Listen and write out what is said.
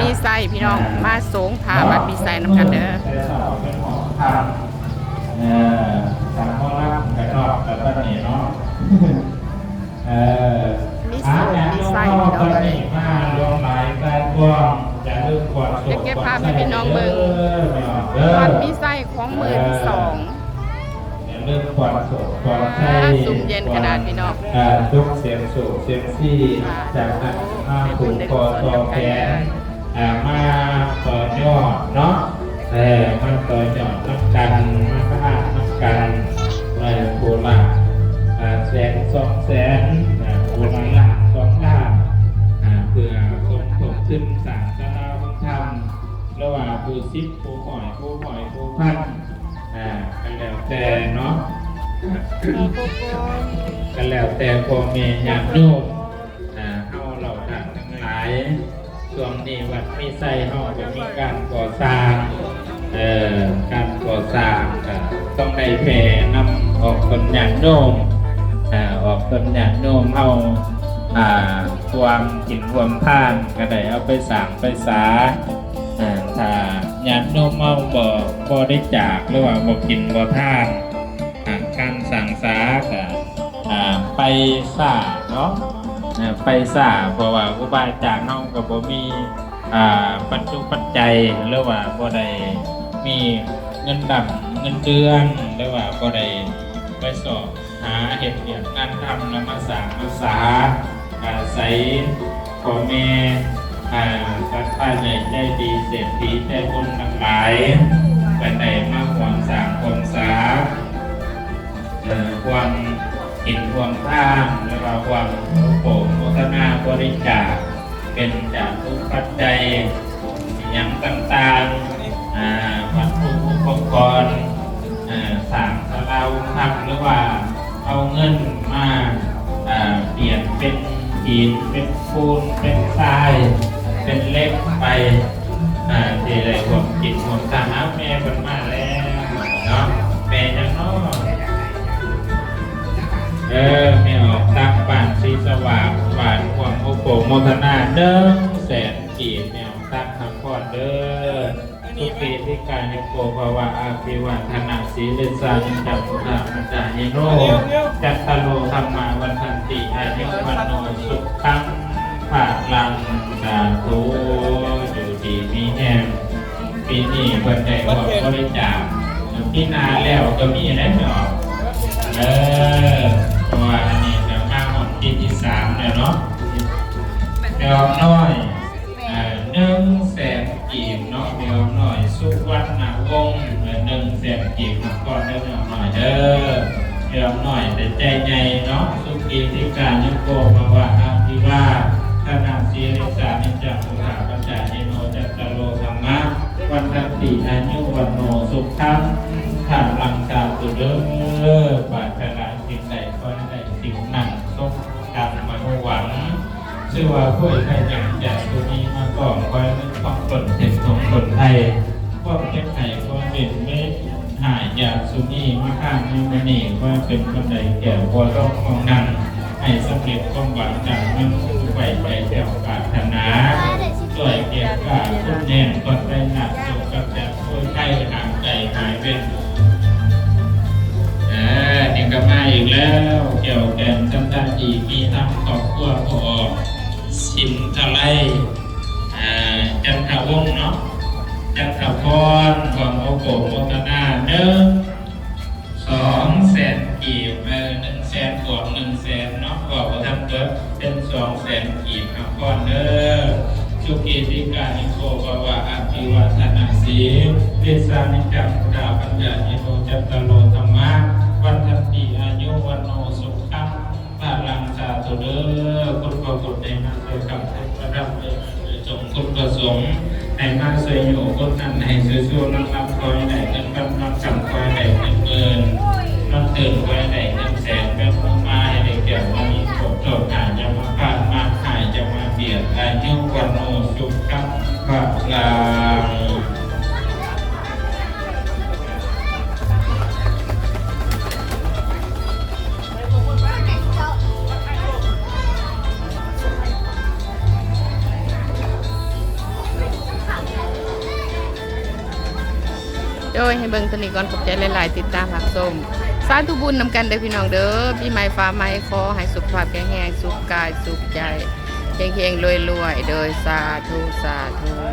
ມີໄຊພີ່ນ້ອງ ມາສົງພະວັດມີໄຊນຳກັນເດີ. ເອີ ສາມໝໍລຳກະນອກກັນປານນີ້ເນາະ. ເອີ ມີໂຊກມີໄຊພີ່ນ້ອງເອີຍ. ມາລວມຫຼາຍໃສ່ກອງ ຢ່າລືມກວດໂຊກ ຈະເກັບພາບໃຫ້ພີ່ນ້ອງເບິ່ງ ກວດໄຊເດີ ວັດມີໄຊຂອງມື້ທີສອງ. ຢ່າລືມກວດໂຊກກວດໄຊ ຊຸ່ມເຢັນຂະໜາດພີ່ນ້ອງ. ເອີ ຈົກສຽງໂຊກສຽງຊີ ຈາກນັ້ນມາຜູກຄໍຕໍ່ແຂນ ອ່າ ມາຕໍ່ຍອດເນາະ ເອີ ມາຕໍ່ຍອດນຳກັນ ມາພາດນຳກັນ ເອີ ຜູ້ລະ ອ່າ ແສນສອງແສນ ອ່າ ຜູ້ລະລ້ານສອງລ້ານ ອ່າ ເພື່ອສົມທົບທຶນສ້າງສາລາໂຮງທຳ ຫຼືວ່າຜູ້ສິບ ຜູ້ຮ້ອຍ ຜູ້ຮ້ອຍ ຜູ້ພັນ ອ່າ ກໍແລ້ວແຕ່ເນາະ ກໍແລ້ວແຕ່ພໍ່ແມ່ຍາດໂຍມ ອ່າ ເຮົາເຫຼົ່າທ່ານທັງຫຼາຍ. ຊ່ວງນີ້ວັດມີໄຊເຮົາກໍມີການກໍ່ສ້າງ ເອີ ການກໍ່ສ້າງກໍຕ້ອງໄດ້ແຜ່ນຳອອກຕົນຍາດໂຍມ ອ່າ ອອກຕົນຍາດໂຍມເຮົາ ອ່າ ຮ່ວມກິນຮ່ວມທານກໍໄດ້ເອົາໄປສ້າງໄປສາ ອ່າ ຖ້າຍາດໂຍມເຮົາບໍ່ ບໍ່ໄດ້ຈາກ ຫຼືວ່າບໍ່ກິນບໍ່ທານ ອ່າ ການສ້າງສາກໍ ອ່າ ໄປຊ້າເນາະ ອ່າ ໄປຊ້າ ເພາະວ່າຄູບາອາຈານເຮົາກໍບໍ່ມີ ອ່າ ປັດຈຸປັດໄຈ ຫຼືວ່າບໍ່ໄດ້ມີເງິນດຳເງິນເດືອນ ຫຼືວ່າບໍ່ໄດ້ໄປຊອກຫາເຮັດວຽກງານທຳ ແລ້ວມາສ້າງມາສາ ອາໄສພໍ່ແມ່ ອ່າ ສັດທາໃຫຍ່ໃຈດີ ເສດຖີໃຈບຸນທັງຫຼາຍ ກໍໄດ້ມາຮ່ວມສ້າງຮ່ວມສາ ເອີ ຮ່ວມກິນຮ່ວມທານ ຫຼືວ່າຮ່ວມໂປກໂມທະນາບໍລິຈາກ ເປັນຈາຕຸປັດໄຈຫຍັງຕ່າງໆ ອ່າ ວັດຖຸອຸປະກອນ ອ່າ ສ້າງສາລາໂຮງທຳ ຫຼືວ່າເອົາເງິນມາ ອ່າ ປ່ຽນເປັນຫີນ ເປັນປູນ ເປັນຊາຍ ເປັນເຫຼັກໄປ ອ່າ ທີ່ໄດ້ຮ່ວມກິນຮ່ວມທານ. ອ້າວ ແມ່ເພິ່ນມາແລ້ວເນາະ ແມ່ຫຍັງເນາະ? ເອີ ແມ່ອອກຕັກ ບ້ານສີສະຫວ່າງ ບ້ານຮ່ວມໂອໂປໂມທະນາ ໜຶ່ງແສນກີບ ແມ່ອອກຕັກ ຮັບພອນເດີ. ສຸຂີ ທິກາຍຸໂກ ພະວະ ອາພິວາທະນະ ສີລິດສາ ນິດຈັງ ພຸດທາ ປັນຈາຍິໂນ ຈັດຕະໂລ ທຳມາ ວັດທັນຕິ ອາຍຸ ວັນໂນ ສຸຂັງ ພະລັງ ສາທຸ ຢູ່ດີມີແຮງ. ປີນີ້ເພິ່ນໄດ້ອອກບໍລິຈາກ ປີໜ້າແລ້ວກໍມີແລ້ວເນາະ. ເອີ ເພາະວ່າອັນນີ້ກໍມາຮອດປີທີສາມແລ້ວເນາະ. ແມ່ອອກນ້ອຍ ອ່າ ໜຶ່ງແສນກີບເນາະ ແມ່ອອກນ້ອຍ ສຸວັນນະວົງ ເອີ ໜຶ່ງແສນກີບ ນະຄອນເດີ ແມ່ອອກນ້ອຍເດີ. ແມ່ອອກນ້ອຍແຕ່ໃຈໃຫຍ່ເນາະ. ສຸຂີ ທິກາຍຸໂກ ພະວະ ອາພິວາທະນະ ສີລິດສາ ນິດຈັງ ພຸດທາ ປັນຈາຍິໂນ ຈັດຕະໂລ ທຳມາ ວັນທັນຕິ ອາຍຸ ວັນໂນ ສຸຂັງ ພະລັງ ສາທຸເດີ. ປາດຖະໜາສິ່ງໃດ ຂໍໃຫ້ໄດ້ສິ່ງນັ້ນ ສົມ ດັ່ງມະໂນຫວັງ. ຊື່ວ່າຜູ້ໃດຢາກຈະສຸນີມາຕ້ອງ ຂໍໃຫ້ເງິນຄອງລົ້ນເທັນທົງລົ້ນໄທ ຄວາມເຈັບໄຂ້ຄວາມເຈັບເວນຫາຍຢາກສຸນີມາຄ້າງໃນມື້ນີ້ ຂໍໃຫ້ເປັນຄົນໃດແກ້ວບໍ່ລອງຂອງນັ້ນ ໃຫ້ສຳເລັດຄວາມຫວັງດັ່ງໜັງໄວ້ໃຈແລ້ວປາດຖະໜາ ຊ່ວຍເກັບກາຄຸນແນງ ຄວາມໄດ້ນາບສົມກັບຈັກ ໂອ້ຍ ໄພຫາຍໄກຫາຍເວນ. ເອີ ນີ້ກໍມາອີກແລ້ວ ແກ້ວແກ່ນສັນທະດີ ມີທັງຄອບຄົວພໍ່ ສິນທະໄລ ອ່າ ຈັນທະວົງເນາະ ຈັນທະພອນ ຮ່ວມໂອໂປໂມທະນາ ໜຶ່ງ ສອງແສນກີບ ເອີ ໜຶ່ງແສນບວກໜຶ່ງແສນເນາະ ເວົ້າບໍ່ທັນເບິດ ເປັນສອງແສນກີບ ຮັບພອນເດີ. ສຸຂີ ທິກາຍຸໂກ ພະວະ ອາພິວາທະນະ ສີລິດສາ ນິດຈັງ ພຸດທາ ປັນຈາຍິໂນ ຈັດຕະໂລ ທຳມາ ວັນທັນຕິ ອາຍຸ ວັນໂນ ສຸຂັງ ພະລັງ ສາທຸເດີ. ຄຸນພະພຸດໃຫ້ມາຊ່ວຍຄ້ຳ ຄຸນພະທຳໃຫ້ມາຊ່ວຍສົງ ຄຸນພະສົງໃຫ້ມາຊ່ວຍໂຍ ຄົນນັ້ນໃຫ້ຊ່ວຍຊູ ນອນຫຼັບຂໍໃຫ້ໄດ້ເງິນພັນ ນອນຄ່ຳຂໍໃຫ້ໄດ້ເງິນໝື່ນ ນອນຕື່ນຂໍໃຫ້ໄດ້ເງິນແສນ ແບບມາໃຫ້ໄດ້ແກ້ວມະນີ ໂຊກໂຊດຫາ ຢ່າມາພາດມາຫາຍ ຢ່າມາບຽດ ອາຍຸ ວັນໂນ ສຸຂັງ ພະລັງ. ເ ໂດຍ ໃຫ້ເບິ່ງຕົວນີ້ກ່ອນ ຂອບໃຈຫຼາຍໆ ຕິດຕາມຮັບຊົມ ສາທຸບຸນນຳກັນເດີພີ່ນ້ອງເດີ. ປີໃໝ່ຟ້າໃໝ່ ຂໍໃຫ້ສຸຂະພາບແຂງແຮງ ສຸກກາຍສຸກໃຈ ເຮງໆ ລວຍໆ ໂດຍ ສາທຸ ສາທຸ.